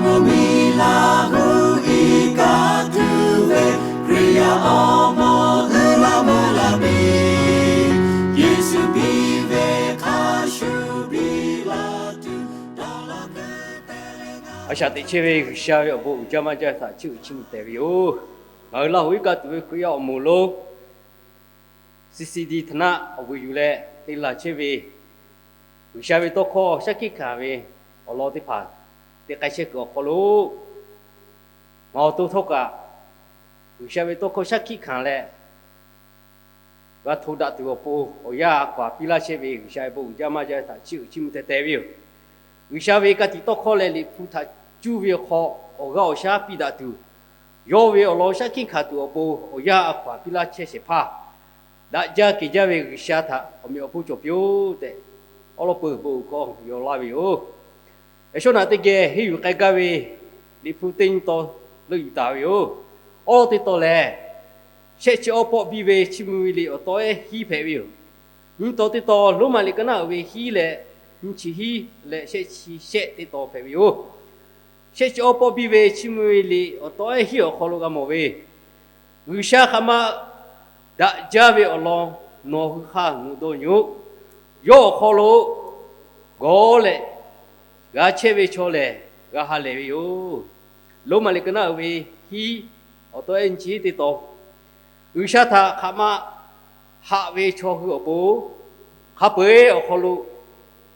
Miˬ laˬ gu iˉ kaˆ tuˬ ve Hkriꞈ yaˇ awˬ moˍ uiˍ la meuˇ la piˇ. Yeˍsuˆ piˇ ve hk'a shuˍ piˇ la tuˬ dawˇ law keu te le. A shaꞈ teꞈ chehˇ ve G'uiˬsha ve awˬ bon uiˍ jaˇ maˇ jaˇ htaꞈ chiˇ uiˍ chiˇ mvuh tehꞈ ve yoˬ. Ngaˬ hui Laˇ huˍ iˉ kaˆ tuˬ ve Hkriꞈ yaˇ awˬ moˍ lonˉ C C D htaꞈ awˬ vuiˬ yuˬ leh te laˬ chehˇ ve G'uiˬsha ve tawˇ hkawˇ shaˉ hkiˆ hkanˍ ve awˬ lawn teˇ hpaˍ te k'ai chehˇ kuiˬ awˬ hk'aw lo, ngaˬ awˬ to htawˇ kaꞈ G'uiˬsha ve tawˇ hkawˇ shaˉ hkiˆ hkanˍ leh g'a hto daꞈ tuˬ awˬ pon awˬ yanˇ a hkaw aˬ piˇ laˇ chehˇ ve G'uiˬsha ve bon uiˍ jaˇ maˇ jaˇ htaꞈ chiˇ uiˍ chiˇ mvuh teh teh ve yoˬ. G'uiˬsha ve ka tiꞈ tawˇ hkawˇ leh Liꞈ hpu htaꞈ cuˇ ve awˬ hk'aw awˬ g'aˇ awˬ shaˉ piˇ daꞈ tuˬ, yawˇ ve awˬ lawn shaˉ hkiˆ hkanˍ tuˬ awˬ pon awˬ yanˇ a hkaw aˬ piˇ laˇ chehˇ shehˍ hpaˇ, daꞈ jaˇ kehˬ jaˇ ve G'uiˬsha htaꞈ awˬ meꞈ awˬ hponˇ cawˬ piˇ-oˆ tehꞈ, awˉ lawˉ peuˬ bon uiˍ kawˇ yaw laˇ ve yoˬ. Yaꞈ shawˉ naꞈ teˇ geh henˇ yuˬ k'ai gaˇ ve Liꞈ hpu teˇ nyi taw leuˆ yuˬ taˍ ve yoˬ. Awˉ lawˉ teˇ taw lehˬ, shehˆ chi awˉ pawˆ biˇ ve chiˇ mvuh ve liꞈ awˬ taw ehˉ hiˉ hpehꞈ ve yoˬ. Nyiˇ taw teˇ taw Roˉmaꞈ liꞈ ka naˉ uiˍ ve hiˉ leh nyiˇ chi hiˉ leh shehˆ chi shehˆ teˇ taw hpehꞈ ve yoˬ. Shehˆ chi awˉ pawˆ biˇ ve chiˇ mvuh ve liꞈ awˬ taw ehˉ hiˉ awˬ hk'aw lo g'a mawˬ ve, G'uiˬsha hk'aˬ ma daꞈ jaˇ ve awˬ lawn nawˬ hui hk'a mvuh dawˇ nyi-oˆ. Yawˇ awˬ hk'aw lo gawˬ leh g'a chehˇ ve chaw lehˬ g'a ha lehˬ ve yoˬ. Roˉmaꞈ liꞈ ka naˉ uiˍ ve hiˉ awˬ taw ehˉ nyiˇ chi hiˉ teˇ taw, G'uiˬsha htaꞈ hk'aˬ ma haꞈ ve chaw hui awˬ pon, hk'a peu-eˬ awˬ hk'aw lo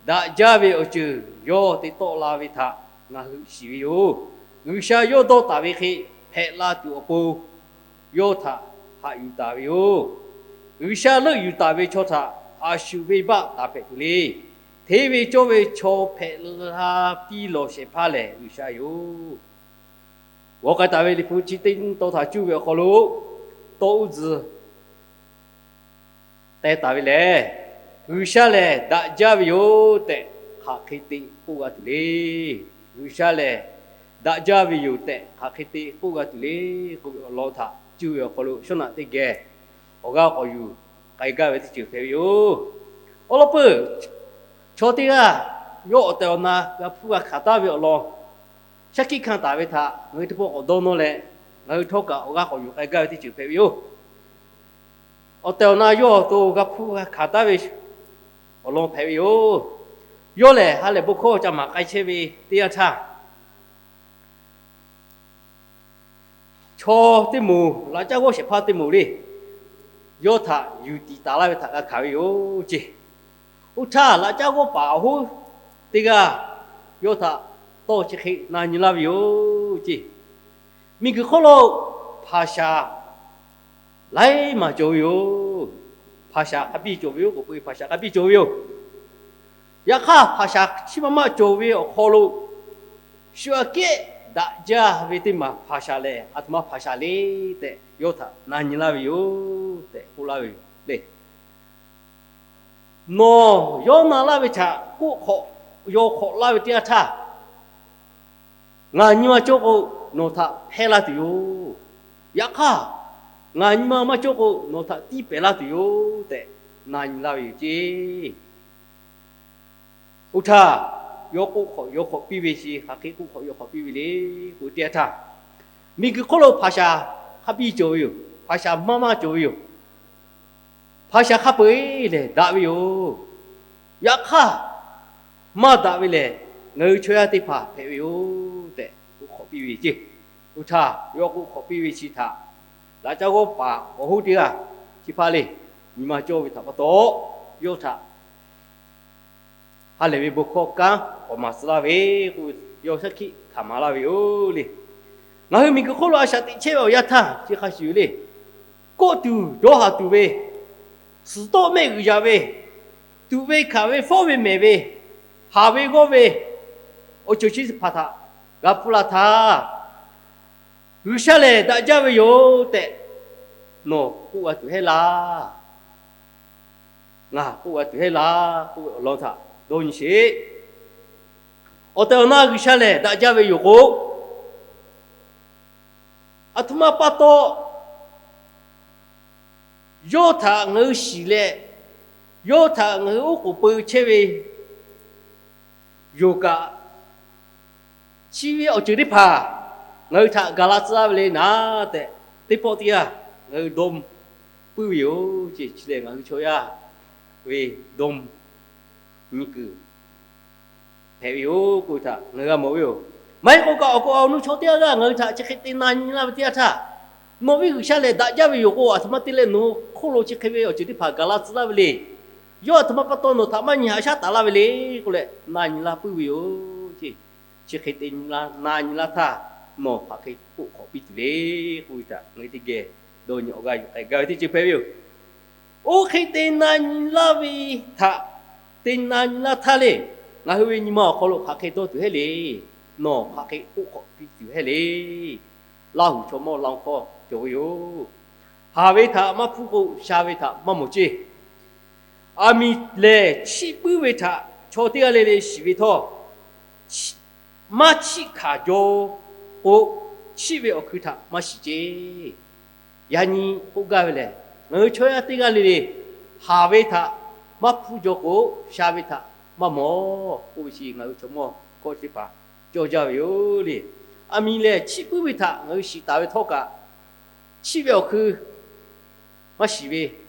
daꞈ jaˇ ve awˬ ceuˬ yawˇ te tawˆ la ve htaꞈ ngaˬ hui shiˍ ve yoˬ. G'uiˬsha yawˇ dawˇ taˍ ve hk'e hpehꞈ la tuˬ awˬ pon, yawˇ htaꞈ haꞈ yuˬ taˍ ve yoˬ. G'uiˬsha leuˆ yuˬ taˍ ve chaw htaꞈ a shu venˇbaˆ taˍ hpehꞈ tuˬ le. Hteˇ ve cawˇ ve chaw hpehꞈ la piˇ lawˬ shehˍ hpaˇ lehˬ G'uiˬsha yoˬ. G'aw k'ai taˍ ve Liꞈ hpu chi teˇ nyi taw htaꞈ cuˇ ve awˬ hk'aw lo, tawˇ uˉ tzuhˬ teh taˍ ve lehˬ, G'uiˬsha lehˬ daꞈ jaˇ ve yoˬ tehꞈ hk'aˬ hk'e te k'oˆ g'a tuˬ le. G'uiˬsha lehˬ daꞈ jaˇ ve yoˬ tehꞈ hk'aˬ hk'e te k'oˆ g'a tuˬ le k'oˆ ve awˬ lawn htaꞈ cuˇ ve awˬ hk'aw lo shaˉ naꞈ teˇ geh awˬ g'aˇ k'awꞈ yuˬ k'ai gaˇ ve teˇ ceuˬ hpehꞈ ve yoˬ. Awˉ lawˉ peuˬ, chaw teˇ g'aˇ yawˇ awˬ tehˬ awˬ na g'a hpuˇ g'a hkanˍ taˍ ve awˬ lawn shaˉ hkiˆ hkanˍ taˍ ve htaꞈ ngaˬ hui teˇ pawˆ k'awꞈ dawˇ nawˇ leh, ngaˬ hui htawˇ kaꞈ awˬ g'aˇ k'awꞈ yuˬ k'ai gaˇ ve teˇ ceuˬ hpehꞈ ve yoˬ. Awˬ tehˬ awˬ na yawˇ awˬ to g'a hpuˇ g'a hkanˍ taˍ ve awˬ lawn hpehꞈ ve yoˬ. Yawˇ lehˬ ha lehˬ bon hkawˇ ca maˍ k'ai chehˇ ve teˇ yanˇ htaˇ, chaw teˇ moˍ, laꞈ caˉ g'awˇ shehˍ hpaˇ teˇ moˍ le, yawˇ htaꞈ yuˬ tiˍ taˍ laˇ ve htaꞈ g'a hkanˍ ve yoˬ ceˇ. Oˇ htaˇ laꞈ caˉ g'awˇ paˍ awˬ hoˉ teˇ g'aˇ yawˇ htaꞈ tawˇ chi hk'e na nyi laˇ ve yoˬ ceˇ. Miˬguiˬ hk'oˆ lo hpaˍ shaˍ laiˉ maˬ cawˬ ve yoˬ. Hpaˍ shaˍ hk'a biˇ cawˬ ve yoˬ k'oˆ peuˬ, hpaˍ shaˍ hk'a biˇ cawˬ ve yoˬ. Yaꞈ hk'aˇ hpaˍ shaˍ chi ma maˇ cawˬ ve awˬ hk'aw lo, shu aꞈ kehˉ daꞈ jaˇ ve teˇ maˬ hpaˍ shaˍ lehˬ, aˬ htoꞈ ma hpaˍ shaˍ le tehꞈ yawˇ htaꞈ na nyi laˇ ve yoˬ tehꞈ k'oˆ laˇ ve yoˬ le. Nawˬ yawˇ na laˇ ve htaꞈ k'oˆ hk'awꞈ yaw hk'awꞈ laˇ ve teˇ yanˇ htaˇ, ngaˬ nyi ma cawˇ k'o, nawˬ htaꞈ hpehˇ laˇ tuˬ yoˬ. Yaꞈ hk'aˇ, ngaˬ nyi ma maˇ cawˇ k'o, nawˬ htaꞈ tiˇ pehˍ laˇ tuˬ yoˬ tehꞈ na nyi laˇ ve yoˬ ceˇ. Oˇ htaˇ, yawˇ k'oˆ hk'awꞈ yaw hk'awꞈ piˇ ve chi hk'aˬ hk'e k'oˆ hk'awꞈ yaw hk'awꞈ piˇ ve le k'o, teˇ yanˇ htaˇ, miˬguiˬ hk'oˆ lo hpaˍ shaˍ hk'a biˇ cawˬ ve yoˬ. Hpaˍ shaˍ maˇ maˇ cawˬ ve yoˬ. Hpaˍ shaˍ hk'a peu-eˬ lehˬ daꞈ ve yoˬ. Yaꞈ hk'aˇ, maˇ daꞈ ve lehˬ, ngaˬ hui chaw yaˇ teˇ hpaˍ hpehꞈ ve yoˬ tehꞈ k'oˆ hk'awꞈ piˇ ve ceˇ. Oˇ htaˇ yawˇ k'oˆ hk'awꞈ piˇ ve chi htaꞈ laꞈ caˉ g'awˇ paˍ awˬ hoˉ teˇ g'aˇ chi hpaˇ le, nyi ma cawˇ ve htaꞈ pa taw, yawˇ htaꞈ ha lehˬ ve bon hkawˇ kanˉ k'awꞈ maˍ tcuh laˇ ve k'o, yawˇ shaˉ hkiˆ hkanˍ maˍ laˇ ve yoˬ le. Ngaˬ hui miˬguiˬ hk'oˆ lo a shaꞈ teꞈ chehˇ ve awˬ yanˇ htaˇ chi hk'a shuˍ le, kawˆ tuˬ dawˇ haˍ tuˬ ve, suhˍ tawˆ mehˆ g'uiˬ yaꞈ ve, tuꞈ ve hkanˍ ve fawˉ ve mehˍ ve, haˍ ve g'awˇ ve, awˬ ceuˬ chi teˇ hpaˍ htaꞈ g'a hpuˇ la htaˇ, G'uiˬsha lehˬ daꞈ jaˇ ve yoˬ tehꞈ nawˬ k'oˆ g'a tuˬ heˆ laˇ. Ngaˬ k'oˆ g'a tuˬ heˆ laˇ k'oˆ ve awˬ lawn htaꞈ dawˇ nyi sheˍ. Awˬ tehˬ awˬ na G'uiˬsha lehˬ daꞈ jaˇ ve yoˬ k'o, aˬ htoꞈ ma pa taw yawˇ htaꞈ ngaˬ hui shiˍ leh, yawˇ htaꞈ ngaˬ hui oˉ k'oˍ peu chehˇ ve yoˬ kaꞈ, Chi ve awˬ ceuˬ teˇ hpaˍ ngaˬ hui htaꞈ gaˬ la tcuh laˇ ve le naˉ tehꞈ, teˇ pawˆ teˇ yanˇ ngaˬ hui dawˇ puiˉ ve yoˬ ce. Chi lehˬ, ngaˬ hui chaw yaˇ ve dawˇ nyi kuiˬ hpehꞈ ve yoˬ k'oˆ ve htaꞈ ngaˬ hui g'a mawˬ ve yoˬ. Maˇ heˆ k'o kaꞈ, awˬ k'o awˬ nu chaw teˇ g'aˇ g'aˇ ngaˬ hui htaꞈ chi hk'e te na nyi laˇ ve teˇ yanˇ htaˇ, nawˬ ve G'uiˬsha lehˬ daꞈ jaˇ ve yoˬ k'o, aˬ htoꞈ ma te leh nawˬ hk'oˆ lo chi hk'e ve awˬ ceuˬ teˇ hpaˍ gaˬ la tcuh laˇ ve le. Yawˇ aˬ htoꞈ ma pa taw nawˬ htaꞈ maˇ nyi haꞈ shaˉ taˍ laˇ ve le k'oˆ leh na nyi laˇ puiˉ ve yoˬ ce. Chi hk'e te na nyi laˇ htaˇ, nawˬ hk'aˬ hk'e k'oˆ hk'awꞈ piˇ tuˬ le k'oˆ ve htaꞈ ngaˬ hui teˇ geh dawˇ nyi awˬ g'aˇ yuˬ k'ai gaˇ ve teˇ ceuˬ hpehꞈ ve yoˬ. Oˇ hk'e te na nyi laˇ ve htaꞈ, te na nyi laˇ htaˇ le, ngaˬ hui ve nyi ma awˬ hk'aw lo hk'aˬ hk'e dawˇ tuˬ hehˉ le. Nawˬ hk'aˬ hk'e k'oˆ hk'awꞈ piˇ tuˬ hehˉ le. Laˇ huˍ chaw mawˇ Laˇ huˍ hkawˇ cawˬ ve yoˬ. Haˍ ve htaꞈ maˇ hpuˇ k'o, sha ve htaꞈ maˇ mawˬ ceˇ. Aˬ miˍ lehˬ chiˆ puiˉ ve htaꞈ chaw teˇ g'aˇ le le shiˍ ve htawˇ, maˇ chiˆ hkanˍ jaw k'o, chiˆ ve awˬ hkui htaꞈ maˇ shiˍ ceˇ. Yaꞈ nyi k'oˆ gaˇ ve lehˬ, ngaˬ hui chaw yaˇ teˇ g'aˇ le le haˍ ve htaꞈ maˇ hpuˇ jaw k'o, sha ve htaꞈ maˇ mawˬ k'oˆ ve chi ngaˬ hui chaw mawˇ hkawˇ teˇ hpaˍ cawˇ jaˇ ve yoˬ le. Aˬ miˍ lehˬ chiˆ puiˉ ve htaꞈ ngaˬ hui shiˍ taˍ ve htawˇ kaꞈ, chiˆ ve awˬ hkui maˇ shiˍ ve,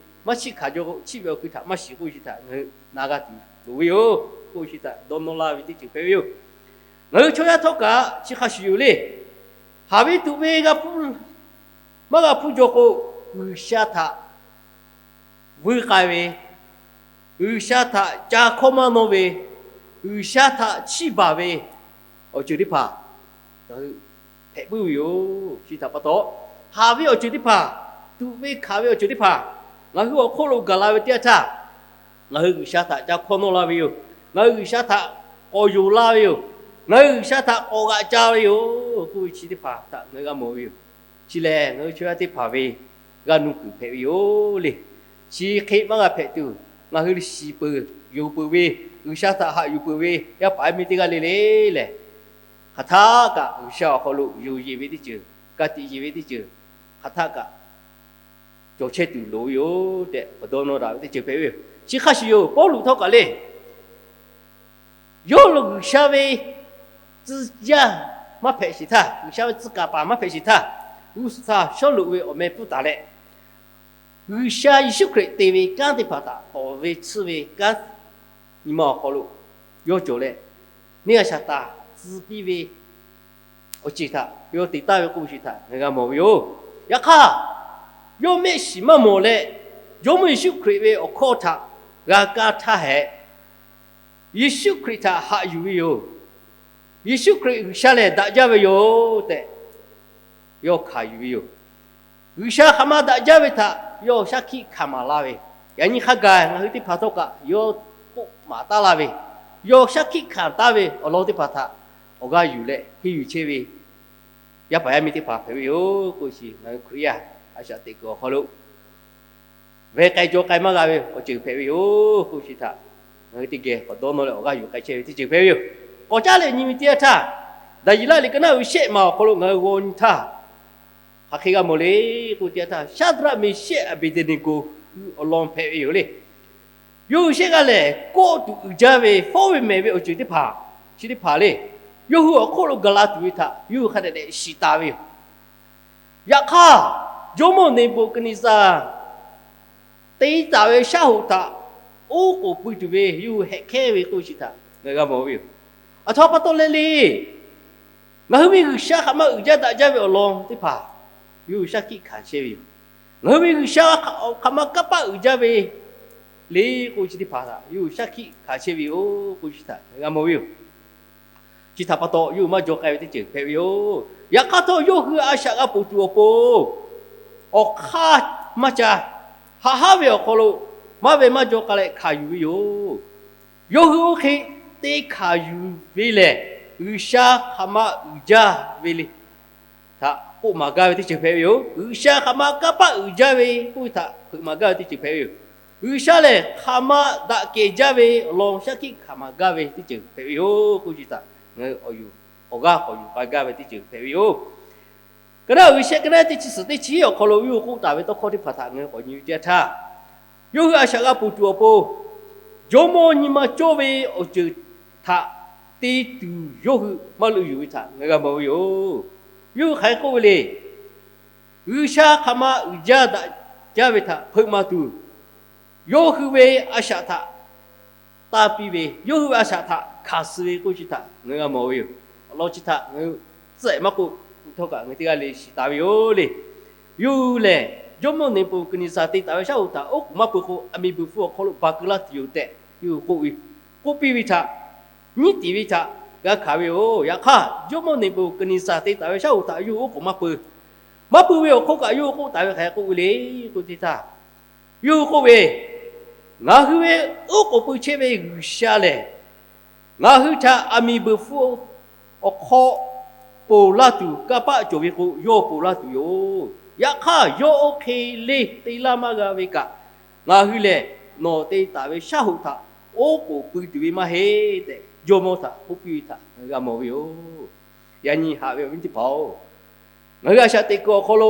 maˇ chiˆ hkanˍ jaw k'o, chiˆ ve awˬ hkui htaꞈ maˇ shiˍ k'oˆ ve chi htaꞈ ngaˬ hui na g'a tuˬ loˍ ve yoˬ k'oˆ ve chi htaꞈ dawˇ nawˇ laˇ ve teˇ ceuˬ hpehꞈ ve yoˬ. Ngaˬ hui chaw yaˇ htawˇ kaꞈ chi hk'a shuˍ yoˬ le. Haˍ ve tuꞈ ve g'a hpuˇ, maˇ g'a hpuˇ jaw k'o, G'uiˬsha htaꞈ vuiˇ k'ai ve, G'uiˬsha htaꞈ ca hkawˇ maˇ nawˇ ve, G'uiˬsha htaꞈ chiˇ baˬ ve awˬ ceuˬ teˇ hpaˍ ngaˬ hui hpehꞈ puiˉ ve yoˬ. Chi htaꞈ pa taw, haˍ ve awˬ ceuˬ teˇ hpaˍ, tuꞈ ve hkanˍ ve awˬ ceuˬ teˇ hpaˍ ngaˬ hui awˬ hk'oˆ lo gaˬ la ve teˇ yanˇ htaˇ, ngaˬ hui G'uiˬsha htaꞈ ca hkawˇ nawˇ la ve yoˬ. Ngaˬ hui G'uiˬsha htaꞈ k'awꞈ yonˍ la ve yoˬ. Ngaˬ hui G'uiˬsha htaꞈ k'awꞈ g'aꞈ ca ve yoˬ k'oˆ ve chi teˇ hpaˍ htaꞈ ngaˬ hui g'a mawˬ ve yoˬ. Chi lehˬ, ngaˬ hui chaw yaˇ teˇ hpaˍ ve g'a nuˇ kuiˬ hpehꞈ ve yoˬ le. Chi hk'e maˇ g'a hpehꞈ tuˬ, ngaˬ hui shiˍ peuˬ, yonˍ peuˬ ve, G'uiˬsha htaꞈ haꞈ yuˬ peuˬ ve yaˇ paˍ yaˇ miˇ teˇ g'aˇ le le lehˬ, hk'aˬ htaˆ kaꞈ G'uiˬsha awˬ hk'aw lo yonˍ yeˬ ve teˇ ceuˬ, ka tiꞈ yeˬ ve teˇ ceuˬ, hk'aˬ htaˆ kaꞈ cawˬ chehˇ tuˬ loˍ ve yoˬ tehꞈ, awˬ dawˇ nawˇ daꞈ ve teˇ ceuˬ hpehꞈ ve yoˬ. Chi hk'a shuˍ yoˬ, Pawˇluꞈ htawˇ kaꞈ le, yawˇ lo G'uiˬsha ve tcuh yaˇ maˇ hpehꞈ sheˍ htaˇ, G'uiˬsha ve tcuh kaˍ paˍ maˇ hpehꞈ sheˍ htaˇ, g'uˇ suhˍ htaˇ Sawˉluꞈ ve awˬ meh pfuhˇ taˍ leh, G'uiˬsha Yeˍsuˆ Hkriꞈ te ve kanˉ teˇ hpaˍ htaꞈ tawˍ ve tsuhˇ ve kanˉ nyi ma awˬ hk'aw lo yawˇ cawˬ leh, neˇ g'aˇ shaˍ taˍ tcuh piˇ ve awˬ ceuˬ htaꞈ yawˇ te taˍ ve k'oˆ ve chi htaꞈ ngaˬ g'a mawˬ ve yoˬ. Yaꞈ hk'aˇ, yawˇ mehˆ shiˍ maˇ mawˬ leh, Jawˇmawˇ Yeˍsuˆ Hkriꞈ ve awˬ hkawˇ htaꞈ g'a kaˇ htaˇ hehꞈ, Yeˍsuˆ Hkriꞈ htaꞈ haꞈ yuˬ ve yoˬ. Yeˍsuˆ Hkriꞈ G'uiˬsha lehˬ daꞈ jaˇ ve yoˬ tehꞈ, yawˇ hkanˍ yuˬ ve yoˬ. G'uiˬsha hk'aˬ ma daꞈ jaˇ ve htaꞈ yawˇ shaˉ hkiˆ hkanˍ maˍ la ve, yaꞈ nyi hk'a gaˬ ngaˬ hui teˇ hpaˍ htawˇ kaꞈ yawˇ k'oˆ maˍ taˉ laˇ ve, yawˇ shaˉ hkiˆ hkanˍ taˉ ve awˬ lawn teˇ hpaˍ htaꞈ awˬ g'aˇ yuˬ leh henˇ yuˬ chehˇ ve yaˇ paˍ yaˇ miˇ teˇ hpaˍ hpehꞈ ve yoˬ k'oˆ ve chi, ngaˬ hui Hkriꞈ yaˇ a shaꞈ teꞈ kuiˬ awˬ hk'aw lo veh k'ai jaw k'ai maˇ g'a ve awˬ ceuˬ hpehꞈ ve yoˬ k'oˆ ve chi htaꞈ ngaˬ hui teˇ geh k'awꞈ dawˇ nawˇ leh awˬ g'aˇ yuˬ k'ai chehˇ ve teˇ ceuˬ hpehꞈ ve yoˬ. K'awꞈ caˉ leh nyi ve teˇ yanˇ htaˇ, Daˍyeˍlaˆ liꞈ ka naˉ uiˍ shehˆ maˬ awˬ hk'aw lo ngaˬ hui g'aw nyi htaˇ, hk'aˬ hk'e g'a mawˬ le k'oˆ ve teˇ yanˇ htaˇ, Shaˍdraˆ, Meˍshehˆ, Aˍbeˍdeˍneˍgoˍ hui awˬ lawn hpehꞈ ve yoˬ le. Yawˇ hui shehˆ g'aˇ lehˬ, kawˆ tuˬ uiˍ jaˇ ve fawˉ ve mehˍ ve awˬ ceuˬ teˇ hpaˍ, chi teˇ hpaˍ le, yawˇ hui awˬ hk'oˆ lo gaˬ la tuˬ ve htaꞈ yawˇ hui hk'a dehꞈ dehꞈ shiˍ taˍ ve yoˬ. Yaꞈ hk'aˇ, jawˇmawˇ Neˍbuˍhkaˍneˍsaˍ te taˍ ve shaˉ hoꞈ htaꞈ oˉ k'oˍ pui tuˬ ve yawˇ hui hehꞈ hkehˇ ve k'oˆ ve chi htaꞈ ngaˬ g'a mawˬ ve yoˬ. Aˬ htoꞈ ma pa taw leh le, ngaˬ hui ve G'uiˬsha hk'aˬ ma uiˍ jaˇ daꞈ jaˇ ve awˬ lawn teˇ hpaˍ yawˇ hui shaˉ hkiˆ hkanˍ chehˇ ve yoˬ. Ngaˬ hui ve G'uiˬsha hk'aˬ ma kanˇ paˆ uiˍ jaˇ ve le k'oˆ ve chi teˇ hpaˍ htaꞈ yawˇ hui shaˉ hkiˆ hkanˍ chehˇ ve yoˬ k'oˆ ve chi htaꞈ ngaˬ g'a mawˬ ve yoˬ. Chi htaꞈ pa taw, yawˇ hui maˇ jaw k'ai ve teˇ ceuˬ hpehꞈ ve yoˬ. Yaꞈ hk'aˇ htawˇ, yawˇ hui a shaꞈ g'a ponˬ tuˬ awˬ pon awˬ hk'aˇ maˇ ca, haꞈ haˉ ve awˬ hk'aw lo maˇ ve maˇ jaw k'ai leh hkanˍ yuˬ ve yoˬ. Yawˇ hui oˇ hk'e te hkanˍ yuˬ ve lehˬ, G'uiˬsha hk'aˬ ma uiˍ jaˇ ve le htaꞈ k'oˆ maˍ gaˇ ve teˇ ceuˬ hpehꞈ ve yoˬ. G'uiˬsha hk'aˬ ma kanˇ paˆ uiˍ jaˇ ve k'oˆ ve htaꞈ hpeuꞈ maˍ gaˇ ve teˇ ceuˬ hpehꞈ ve yoˬ. G'uiˬsha lehˬ hk'aˬ ma daꞈ kehˬ jaˇ ve awˬ lawn shaˉ hkiˆ hkanˍ maˍ gaˇ ve teˇ ceuˬ hpehꞈ ve yoˬ k'oˆ ve chi htaꞈ ngaˬ hui awˬ g'aˇ k'awꞈ yuˬ k'ai gaˇ ve teˇ ceuˬ hpehꞈ ve yoˬ. Ka naˉ uiˍ shehˆ, ka naˉ teˇ chi suhˍ teˇ chi awˬ hk'aw lo yawˇ hui k'oˆ taˍ ve tawˇ hkawˇ teˇ hpaˍ htaꞈ ngaˬ hui k'awꞈ nyi ve teˇ yanˇ htaˇ, yawˇ hui a shaꞈ g'a ponˬ tuˬ awˬ pon jawˇmawˇ nyi ma cawˇ ve awˬ ceuˬ htaꞈ te tuˬ yawˇ hui maˇ leuˆ yuˬ ve htaꞈ ngaˬ g'a mawˬ ve yoˬ. Yawˇ hui hk'aˬ hk'e k'oˆ ve le. G'uiˬsha hk'aˬ ma uiˍ jaˇ daꞈ jaˇ ve htaꞈ hpeuꞈ maˍ tuˬ, yawˇ hui ve a shaꞈ htaꞈ tanˇ piˇ ve, yawˇ hui ve a shaꞈ htaꞈ hkanˍ suh ve k'oˆ chi htaꞈ ngaˬ g'a mawˬ ve yoˬ. Awˬ lawn chi htaꞈ ngaˬ hui tcuhˆ maˇ k'oˆ, htawˇ kaꞈ ngaˬ hui teˇ g'aˇ le shiˍ taˍ ve yoˬ le. Yawˇ hui lehˬ, jawˇmawˇ Neˍbuˍhkaˍneˍsaˍ te taˍ ve shaˉ hoꞈ htaꞈ oˉ k'oˍ maˇ peu k'o, aˬ miˍ beuˬ hpfuhˇ awˬ hk'aw lo baˬ keu laˇ tuˬ yoˬ tehꞈ yawˇ hui k'oˆ ve, k'oˆ piˇ ve htaꞈ, nyiˉ tiˍ ve htaꞈ g'a hkanˍ ve yoˬ. Yaꞈ hk'aˇ, jawˇmawˇ Neˍbuˍhkaˍneˍsaˍ te taˍ ve shaˉ hoꞈ htaꞈ yawˇ hui oˉ k'oˍ maˇ peu. Maˇ peu ve awˬ hk'oˆ kaꞈ yawˇ hui k'oˆ taˍ ve hk'aˬ hk'e k'oˆ ve le k'oˆ teˇ htaˇ, yawˇ hui k'oˆ ve, Ngaˬ hui ve oˉ k'oˍ peu chehˇ ve G'uiˬsha lehˬ, ngaˬ hui htaꞈ aˬ miˍ beuˬ hpfuhˇ awˬ hk'aw ponˬ laˇ tuˬ kanˇ paˆ cawˬ ve k'o, yawˇ ponˬ laˇ tuˬ yoˬ. Yaꞈ hk'aˇ, yawˇ oˇ hk'e le te laˇ maˇ g'a ve kaꞈ, ngaˬ hui lehˬ nawˬ te taˍ ve shaˉ hoꞈ htaꞈ oˉ k'oˍ pui tuˬ ve maˇ heˆ tehꞈ, jawˇmawˇ htaꞈ k'oˆ piˇ ve htaꞈ ngaˬ hui g'a mawˬ ve yoˬ. Yaꞈ nyi haꞈ ve awˬ viˉ teˇ hpaˍ-oˬ, ngaˬ hui a shaꞈ teꞈ kuiˬ awˬ hk'aw lo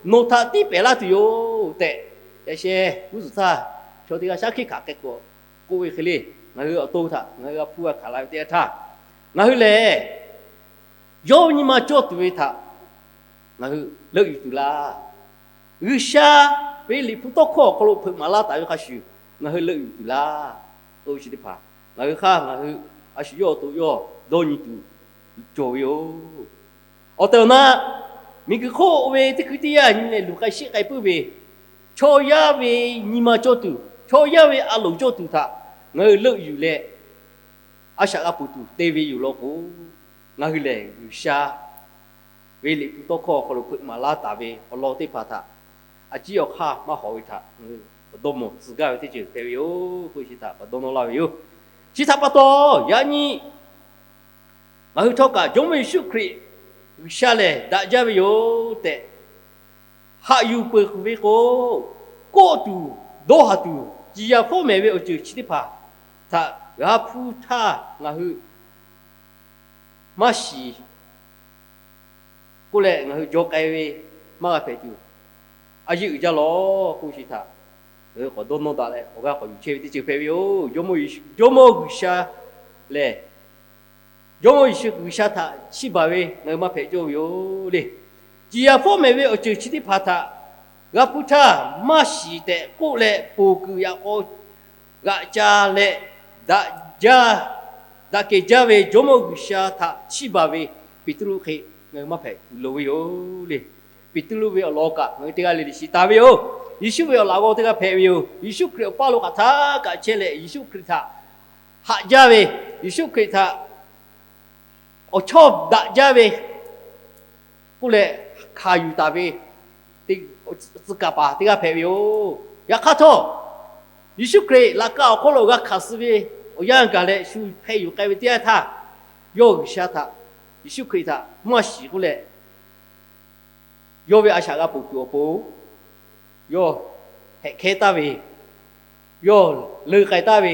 nawˬ htaꞈ tiˇ pehˍ laˇ tuˬ yoˬ tehꞈ, yaꞈ sheh g'uˇ suhˍ htaˇ chaw teˇ g'aˇ shaˉ hkiˆ hkanˍ k'ai k'o, k'oˆ ve hk'e le, ngaˬ hui awˬ to htaꞈ ngaˬ hui g'a hpuˇ g'a hkanˍ la ve teˇ yanˇ htaˇ, ngaˬ hui lehˬ yawˇ nyi ma cawˇ tuˬ ve htaꞈ ngaˬ hui leuˆ yuˬ tuˬ laˇ. G'uiˬsha ve Liꞈ hpu tawˇ hkawˇ awˬ hk'aw lo hpeuꞈ maˍ laˇ taˍ ve hk'a shuˍ, ngaˬ hui leuˆ yuˬ tuˬ laˇ. Oˇ ve chi teˇ hpaˍ ngaˬ hui hk'aˇ ngaˬ hui a shu yawˇ awˬ to yawˇ dawˇ nyi tuˬ cawˬ ve yoˬ. Awˬ tehˬ awˬ na, miˬguiˬ hk'oˆ ve teˇ hkui teˇ yanˇ nyi lehˬ luˬ k'ai sheˆ k'ai puiˉ ve, chaw yaˇ ve nyi ma cawˇ tuˬ, chaw yaˇ ve a loˍ cawˇ tuˬ htaꞈ ngaˬ hui leuˆ yuˬ leh, a shaꞈ g'a ponˬ tuˬ te ve yoˬ law k'o, ngaˬ hui lehˬ G'uiˬsha ve Liꞈ hpu tawˇ hkawˇ awˬ hk'aw lo hpeuꞈ maˍ laˇ taˍ ve awˬ lawn teˇ hpaˍ htaꞈ a ciˉ awˬ hk'aˇ maˇ hawˍ ve htaꞈ ngaˬ hui k'awꞈ dawˇ mawˬ tcuh gaˇ ve teˇ ceuˬ hpehꞈ ve yoˬ k'oˆ chi htaꞈ k'awꞈ dawˇ nawˇ laˇ ve yoˬ. Chi htaꞈ pa taw, yaꞈ nyi ngaˬ hui htawˇ kaꞈ Jawˇmawˇ Yeˍsuˆ Hkriꞈ G'uiˬsha lehˬ daꞈ jaˇ ve yoˬ tehꞈ haꞈ yuˬ peuˬ kuiˬ ve k'o, kawˆ tuˬ dawˇ haˍ tuˬ ciˍ yanˍ fawˉ mehˍ ve awˬ ceuˬ chi teˇ hpaˍ htaꞈ g'a hpuˇ htaˇ ngaˬ hui maˇ shiˍ k'oˆ leh ngaˬ hui jaw k'ai ve maˇ g'a hpehꞈ tuˬ, a yeˇ uiˍ jaˇ lawˬ k'oˆ chi htaꞈ ngaˬ hui k'awꞈ dawˇ nawˇ daꞈ leh awˬ g'aˇ k'awꞈ yuˬ chehˇ ve teˇ ceuˬ hpehꞈ ve yoˬ. Jawˇmawˇ G'uiˬsha lehˬ, Jawˇmawˇ Yeˍsuˆ G'uiˬsha htaꞈ chiˇ baˬ ve ngaˬ hui maˇ hpehꞈ cawˇ ve yoˬ le. Ciˍ yanˍ fawˉ mehˍ ve awˬ ceuˬ chi teˇ hpaˍ htaꞈ g'a hpuˇ htaˇ, maˇ shiˍ tehꞈ k'oˆ leh ponˬ kuiˬ yaꞈ k'aw g'aꞈ ca leh, daꞈ jaˇ, daꞈ kehˬ jaˇ ve Jawˇmawˇ G'uiˬsha htaꞈ chiˇ baˬ ve Peˍtruˆ hk'e ngaˬ hui maˇ hpehꞈ tuˬ loˍ ve yoˬ le. Peˍtruˆ ve awˬ lawn kaꞈ ngaˬ hui teˇ g'aˇ le le shiˍ taˍ ve yoˬ. Yeˍsuˆ ve awˬ laꞈ g'awˇ teˇ g'aˇ hpehꞈ ve yoˬ. Yeˍsuˆ Hkriꞈ awˬ paˇ lo hk'aˬ htaˇ kaꞈ chehˇ leh Yeˍsuˆ Hkriꞈ htaꞈ haꞈ jaˇ ve, Yeˍsuˆ Hkriꞈ htaꞈ awˬ chawˇ daꞈ jaˇ ve k'oˆ leh hkanˍ yuˬ taˍ ve tcuh kaˍ paˍ teˇ g'aˇ hpehꞈ ve yoˬ. Yaꞈ hk'aˇ htawˇ, Yeˍsuˆ Hkriꞈ laꞈ ka awˬ hk'oˆ lo g'a hkanˍ suh ve awˬ yanˇ gaˬ leh shu hpeh yuˬ k'ai ve teˇ yanˇ htaˇ, yawˇ G'uiˬsha htaꞈ, Yeˍsuˆ Hkriꞈ htaꞈ maˇ shiˍ k'oˆ leh, yawˇ ve a shaꞈ g'a ponˬ tuˬ awˬ pon, yawˇ hehꞈ hkehˇ taˍ ve, yawˇ leu k'ai taˍ ve,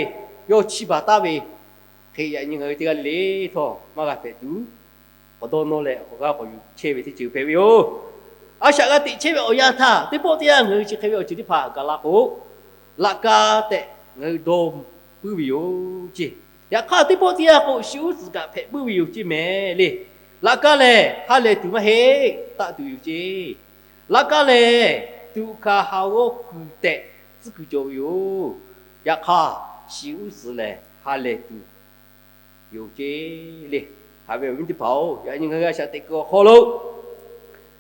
yawˇ chiˇ baˬ taˍ ve hk'e, yaꞈ nyi ngaˬ hui teˇ g'aˇ le le htawˇ maˇ g'a hpehꞈ tuˬ, k'awꞈ dawˇ nawˇ leh awˬ g'aˇ k'awꞈ yuˬ chehˇ ve teˇ ceuˬ hpehꞈ ve yoˬ. A shaꞈ g'a teꞈ chehˇ ve awˬ yanˇ htaˇ, teˇ pawˆ teˇ yanˇ ngaˬ hui chi hk'e ve awˬ ceuˬ teˇ hpaˍ gaˬ la k'o, laꞈ ka tehꞈ ngaˬ hui dawˇ puiˉ ve yoˬ ceˇ. Yaꞈ hk'aˇ, teˇ pawˆ teˇ yanˇ k'o, shi uˉ tcuhˍ kaꞈ hpehꞈ puiˉ ve yoˬ ceˇ mehˍ le. Laꞈ ka lehˬ ha lehˬ tuˬ maˇ heˆ, taˆ tuˬ yoˬ ceˇ. Laꞈ ka lehˬ, tuꞈ hkanˍ ha g'awˇ kuiˬ tehꞈ tcuhˉ kuiˬ cawˬ ve yoˬ. Yaꞈ hk'aˇ, shi uˉ tcuhˍ lehˬ ha lehˬ tuˬ yoˬ ceˇ le. Haꞈ ve awˬ viˉ teˇ hpaˍ-oˬ, yaꞈ nyi ngaˬ hui a shaꞈ teꞈ kuiˬ awˬ hk'aw lo,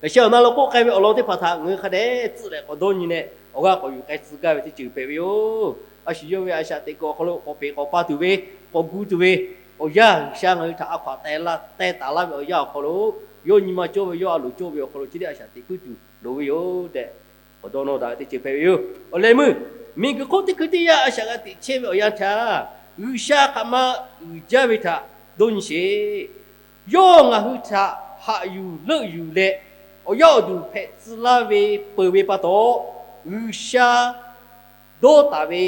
yaꞈ sheh awˬ na lo k'oˆ k'ai ve awˬ lawn teˇ hpaˍ htaꞈ ngaˬ hui hk'a dehꞈ tcuhˆ leh k'awꞈ dawˇ nyi leh awˬ g'aˇ k'awꞈ yuˬ k'ai tcuh gaˇ ve teˇ ceuˬ hpehꞈ ve yoˬ. A shu yawˇ ve a shaꞈ teꞈ kuiˬ awˬ hk'aw lo k'awꞈ peꞈ k'awꞈ pa tuˬ ve, k'awꞈ gu tuˬ ve awˬ yanˇ, G'uiˬsha ngaˬ hui htaꞈ a hkaw-anˬ teh taˍ laˇ ve awˬ yanˇ awˬ hk'aw lo, yawˇ nyi ma cawˇ ve, yawˇ a loˍ cawˇ ve awˬ hk'aw lo chi teˇ a shaꞈ teꞈ puiˉ tuˬ loˍ ve yoˬ tehꞈ, k'awꞈ dawˇ nawˇ daꞈ ve teˇ ceuˬ hpehꞈ ve yoˬ. Awˬ lehˬ meuˇ, miˬguiˬ hk'oˆ teˇ hkui teˇ yanˇ a shaꞈ g'a teꞈ chehˇ ve awˬ yanˇ htaˇ, G'uiˬsha hk'aˬ ma uiˍ jaˇ ve htaꞈ dawˇ nyi sheˍ. Yawˇ ngaˬ hui htaꞈ haꞈ yuˬ leuˆ yuˬ leh, awˬ yaˇ awˬ duˬ hpehꞈ tcuh laˇ ve peuˬ ve pa taw, G'uiˬsha dawˇ taˍ ve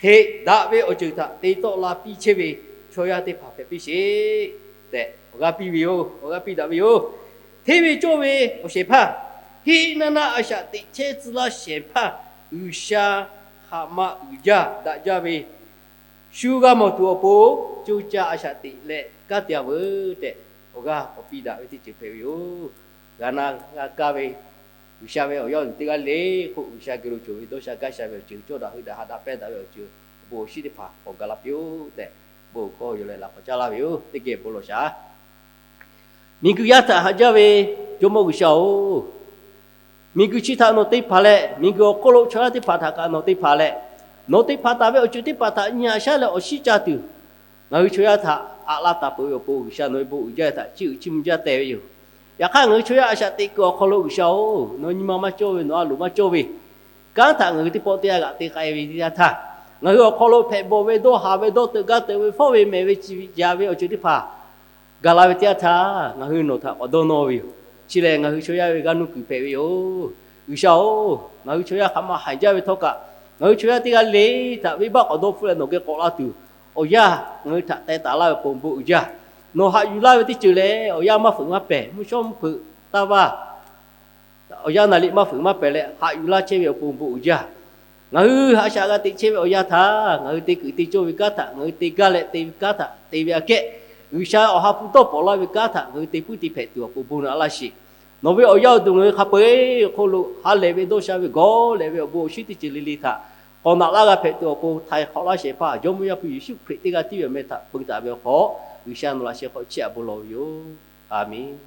hk'e daꞈ ve awˬ ceuˬ htaꞈ te tawˆ la piˇ chehˇ ve chaw yaˇ teˇ hpaˍ hpehꞈ piˇ sheˍ tehꞈ awˬ g'aˇ piˇ ve yoˬ. Awˬ g'aˇ piˇ daꞈ ve yoˬ. Hteˇ ve cawˇ ve awˬ shehˍ hpaˇ, heˆ naˇ naˇ a shaꞈ teꞈ chehˇ tcuh laˇ shehˍ hpaˇ, G'uiˬsha hk'aˬ ma uiˍ jaˇ daꞈ jaˇ ve shu g'a mawˬ tuˬ awˬ pon, co caˇ a shaꞈ teꞈ leh kanˉ te-a veuˬ tehꞈ, awˬ g'aˇ k'awꞈ piˇ daꞈ ve teˇ ceuˬ hpehꞈ ve yoˬ. G'a na g'a kaˇ ve G'uiˬsha ve awˬ yaˇ awˬ duˬ teˇ g'aˇ le k'o, G'uiˬsha geh lo cawˬ ve dawˇ sha gaˇ sha ve awˬ ceuˬ, cawˇ daꞈ heuˆ daꞈ haꞈ daꞈ pehnˇ daꞈ ve awˬ ceuˬ, awˬ bon awˬ shinˉ teˇ hpaˍ k'awꞈ gaˬ la piˇ-oˆ tehꞈ, bon hkawˇ yawˬ leh laꞈ k'awꞈ caˇ laˇ ve yoˬ. Teˇ geh bon lawˬ shaˍ. Miˬguiˬ yaˇ htaꞈ haꞈ jaˇ ve Jawˇmawˇ G'uiˬsha-oˬ, miˬguiˬ chi htaꞈ nawˬ te hpanˍ leh, miˬguiˬ awˬ hk'oˆ lo chaw yaˇ teˇ hpaˍ htaꞈ kaꞈ nawˬ te hpanˍ leh, nawˬ te hpanˍ taˍ ve awˬ ceuˬ teˇ hpaˍ htaꞈ nyi haꞈ shaˉ leh awˬ shinˉ caˇ tuˬ, ngaˬ hui chaw yaˇ htaꞈ aꞈ laˇ taˍ peuˬ ve awˬ pon G'uiˬsha nawˬ ve bon uiˍ jaˇ ve htaꞈ chiˇ uiˍ chiˇ mvuh jaˇ teh ve yoˬ. Yaꞈ hk'aˇ, ngaˬ hui chaw yaˇ a shaꞈ teꞈ kuiˬ awˬ hk'aw lo G'uiˬsha-oˬ, nawˬ nyi ma maˇ cawˇ ve, nawˬ a loˍ maˇ cawˇ ve kanˉ htaꞈ ngaˬ hui teˇ pawˆ teˇ yanˇ g'aꞈ te k'ai ve teˇ yanˇ htaˇ, ngaˬ hui awˬ hk'aw lo hpehꞈ bawˬ ve, dawˇ haˍ ve, dawˇ teuꞈ gaˇ teuꞈ ve, fawˉ ve mehˍ ve, ci ve ca ve awˬ ceuˬ teˇ hpaˍ gaˬ la ve teˇ yanˇ htaˇ, ngaˬ hui nawˬ htaꞈ k'awꞈ dawˇ nawˇ ve yoˬ. Chi lehˬ, ngaˬ hui chaw yaˇ ve g'aˇ nuˇ kuiˬ hpehꞈ ve yoˬ. G'uiˬsha-oˬ, ngaˬ hui chaw yaˇ hk'aˬ ma haiˬ jaˇ ve htawˇ kaꞈ, ngaˬ hui chaw yaˇ teˇ g'aˇ le htaꞈ venˇbaˆ k'awꞈ dawˇ hpfuhˆ leh nawˬ geh k'awꞈ la tuˬ, awˬ yanˇ ngaˬ hui htaꞈ teh taˍ laˇ ve awˬ pon bon uiˍ jaˇ. Nawˬ haꞈ yuˬ laˇ ve teˇ ceuˬ lehˬ, awˬ yanˇ maˇ fuiˍ maˇ pehˍ, mvuhˇ shawˉ mvuhˇ hpeuꞈ taˇ vaˇ, awˬ yanˇ naˍ liꞈ maˇ fuiˍ maˇ pehˍ leh haꞈ yuˬ laˇ chehˇ ve awˬ pon bon uiˍ jaˇ. Ngaˬ hui haꞈ shaꞈ g'a teꞈ chehˇ ve awˬ yanˇ htaˇ, ngaˬ hui te kuiˬ te cawˇ ve kanˉ htaꞈ ngaˬ hui te gaˇ leh te ve kanˉ htaꞈ te ve aꞈ kehˉ, G'uiˬsha awˬ ha hpu dawˇ pawnˍ laˇ ve kanˉ htaꞈ ngaˬ hui te puiˉ te hpehꞈ tuˬ awˬ pon bon naꞈ laˇ sheˍ. Nawˬ ve awˬ yaˇ awˬ duˬ ngaˬ hui hk'a peu-eˬ awˬ hk'oˆ lo ha lehˬ ve dawˇ sha ve gawˇ lehˬ ve awˬ bon awˬ shinˉ teˇ ceuˬ le le htaꞈ k'awꞈ naꞈ laˇ g'a hpehꞈ tuˬ awˬ pon htaiˍ hk'awꞈ laˇ shehˍ hpaˇ Jawˇmawˇ Yaˇ hpu Yeˍsuˆ Hkriꞈ teˇ g'aˇ tiˉ ve awˬ meh htaꞈ peu taˍ ve awˬ hk'aw, G'uiˬsha nawˬ laꞈ sheh hk'aw chiˇ aꞈ bon lawˬ ve yoˬ. A menˬ.